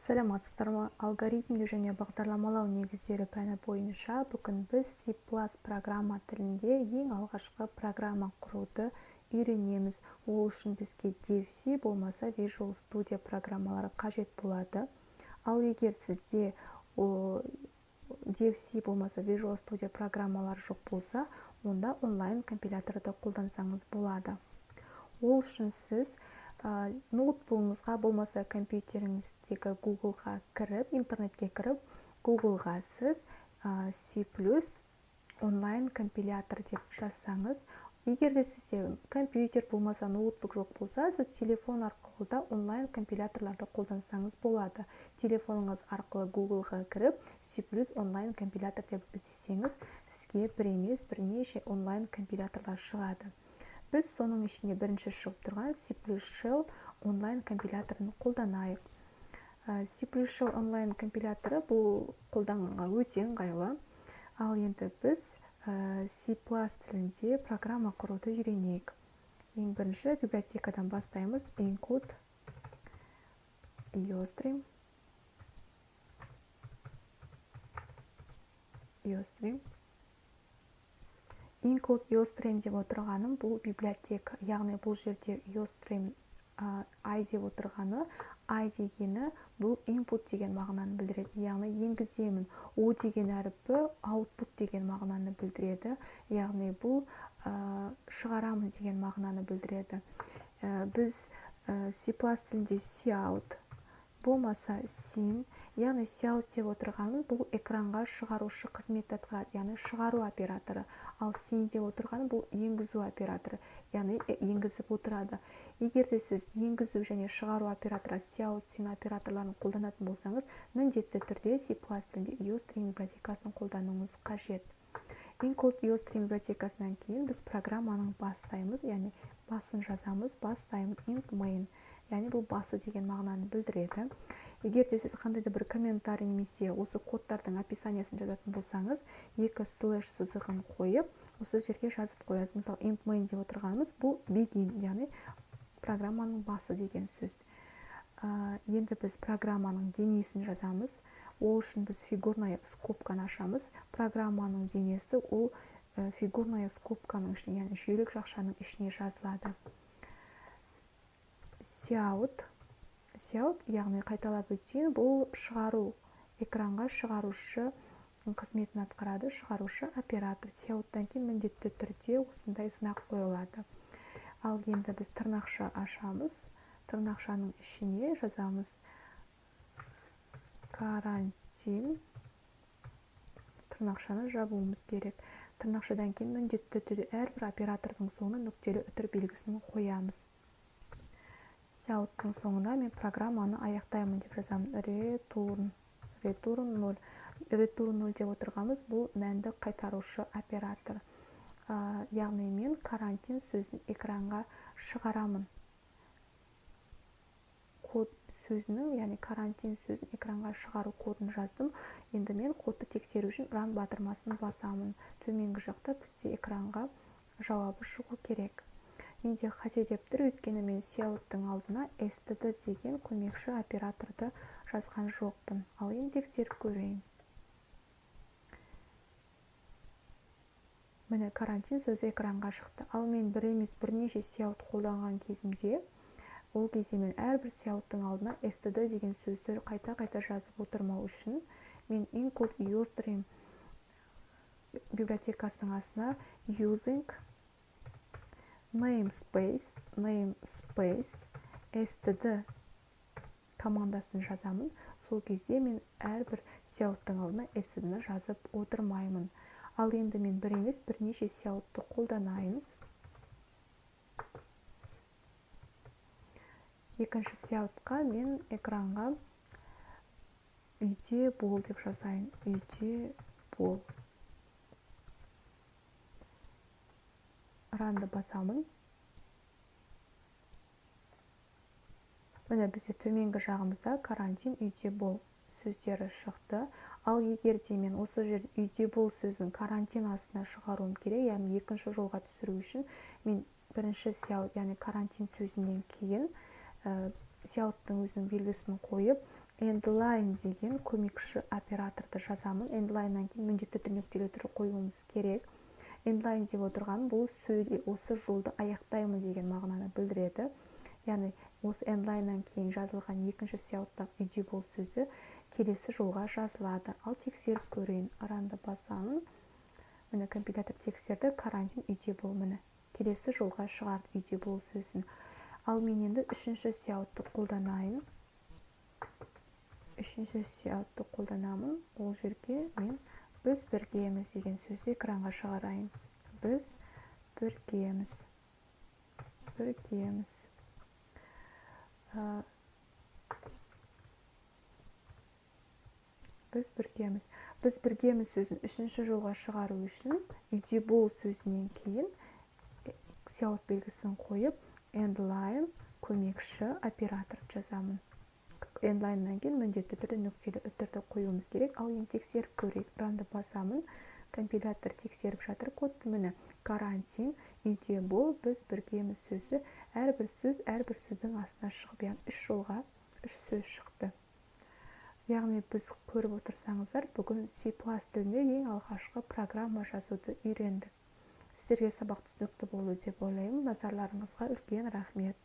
Саламатсыздар ма? Алгоритмдеу және бағдарламалау негіздері пәні бойынша бүгін біз C+ программа тілінде ең алғашқы программа құруды үйренеміз. Ол үшін бізге Dev-C болмаса Visual Studio программалары қажет болады. Ал егер сізде Dev-C болмаса Visual Studio программалары жоқ болса, онда онлайн компиляторды қолдансаңыз болады. Ол үшін сіз ноутбугыңызға болмаса компьютеріңіздегі Google-ға кіріп, интернетке кіріп, Google-ға сіз C+ онлайн компилятор деп жазсаңыз, егер де сізде компьютер болмаса ноутбук жоқ болса, сіз телефон арқылы да онлайн компиляторларды қолдансаңыз болады. Телефоныңыз арқылы Google-ға кіріп, C+ онлайн компилятор деп іздесеңіз, сізге бір емес, бірнеше онлайн компиляторлар шығады. Біз соның ішінде бірінші шығып тұрған C+ Shell онлайн компиляторын қолданайық. C+ Shell онлайн компиляторы бұл қолданғанға өте ыңғайлы. Ал енді біз C+ тілінде программа құруды үйренейік. Ең бірінші библиотекадан бастаймыз. Include iostream. iostream. Include iostream деп отырғаным бұл библиотека, яғни бұл жерде iostream i деп отырғаны, i дегені бұл input деген мағынаны білдіреді, яғни енгіземін. O деген әріпі output деген мағынаны білдіреді, яғни бұл шығарамын деген мағынаны білдіреді. Біз C+ тілінде cout болмаса cin, яғни cout деп отырғанымыз бұл экранға шығарушы қызметті атқарады, яғни шығару операторы. Ал cin деп отырғаны бұл енгізу операторы, яғни енгізіп отырады. Егер де сіз енгізу және шығару операторы cout, cin операторларын қолданатын болсаңыз, міндетті түрде C+ тілінде iostream библиотекасын қолдануыңыз қажет. Include iostream библиотекасынан кейін біз программаның бастаймыз, яғни басын жазамыз, бастаймыз int main, яғни бұл басы деген мағынаны білдіреді. Егер де сіз қандай да бір комментарий немесе осы кодтардың описаниясын жазатын болсаңыз, екі слэш сызығын қойып, осы жерге жазып қоясыз. Мысалы, int main деп отырғанымыз бұл begin, яғни программаның басы деген сөз. Енді біз программаның денесін жазамыз. Ол үшін біз фигурная скобканы ашамыз. Программаның денесі ол фигурная скобканың ішіне, яғни жүйелік жақшаның ішіне жазылады. Cout, cout, яғни қайталап өтейін, бұл шығару, экранға шығарушы қызметін атқарады, шығарушы оператор. Cout-тан кейін міндетті түрде осындай знак қойылады. Ал енді біз тырнақша ашамыз. Тырнақшаның ішіне жазамыз карантин, тырнақшаны жабуымыз керек. Тырнақшадан кейін міндетті түрде әрбір оператордың соңына нүктелі үтір белгісін қоямыз. Cout-тың соңына мен программаны аяқтаймын деп жазамын. Return, return 0. Return 0 деп отырғанымыз бұл мәнді қайтарушы оператор. Яғни мен карантин сөзін экранға шығарамын. Код сөзінің, яғни карантин сөзін экранға шығару кодын жаздым. Енді мен кодты тексеру үшін run батырмасын басамын. Төменгі жақта бізде экранға жауабы шығу керек. Менде қате деп тұр, өйткені мен cout-тың алдына std деген көмекші операторды жазған жоқпын. Ал енді тексеріп көрейін. Міне, карантин сөзі экранға шықты. Ал мен бір емес, бірнеше cout қолданған кезімде, ол кезде мен әрбір cout-тың алдына std деген сөзді қайта-қайта жазып отырмау үшін мен include iostream библиотекасының астына using namespace std командасын жазамын. Сол кезде мен әрбір cout-тың алдына std-ні жазып отырмаймын. Ал енді мен бір емес, бірнеше cout-ты қолданайын. Екінші cout-қа мен экранға үйде бол деп жазайын. Үйде бол. Run-ды басамын. Міне, бізде төменгі жағымызда карантин, үйде бол сөздері шықты. Ал егер де мен осы жерде үйде бол сөзін карантин астына шығаруым керек, яғни екінші жолға түсіру үшін мен бірінші cout, яғни карантин сөзінен кейін cout-тың өзінің белгісін қойып, Endline деген көмекші операторды жазамын. Endline'нан кейін міндетті түрде нүктелі үтір қоюымыз керек. Endline деп отырған бұл сөйле, осы жолды аяқтаймын деген мағынаны білдіреді. Яғни осы endline'нан кейін жазылған екінші cout-тағы «үйде бол» сөзі келесі жолға жазылады. Ал тексеріп көрейін. Run-ды басамын. Міне, компилятор тексерді: «Карантин, үйде бол». Міне, келесі жолға шығарды «үйде бол» сөзін. Ал мен енді үшінші cout-ты қолданайын. Үшінші cout-ты қолданамын. Ол жерге мен «Біз біргеміз» деген сөзді экранға шығарайын. Біз біргеміз, біргеміз, біз біргеміз. «Біз біргеміз» сөзін үшінші жолға шығару үшін «үйде бол» сөзінен кейін cout белгісін қойып, endline көмекші оператор жазамын. Endline'нан кейін міндетті түрде нүктелі үтірді қоюымыз керек. Ал енді тексеріп көрейік. Run-ды басамын. Компилятор тексеріп жатыр кодты. Міне, «Карантин, үйде бол, біз біргеміз» сөзі, әрбір сөз әрбір сөздің астына шығып, яғни үш жолға үш сөз шықты. Яғни біз, көріп отырсаңыздар, бүгін C тілінде ең алғашқы программа жазуды үйрендік. Сіздерге сабақ түсінікті болды деп ойлаймын. Назарларыңызға үлкен рахмет.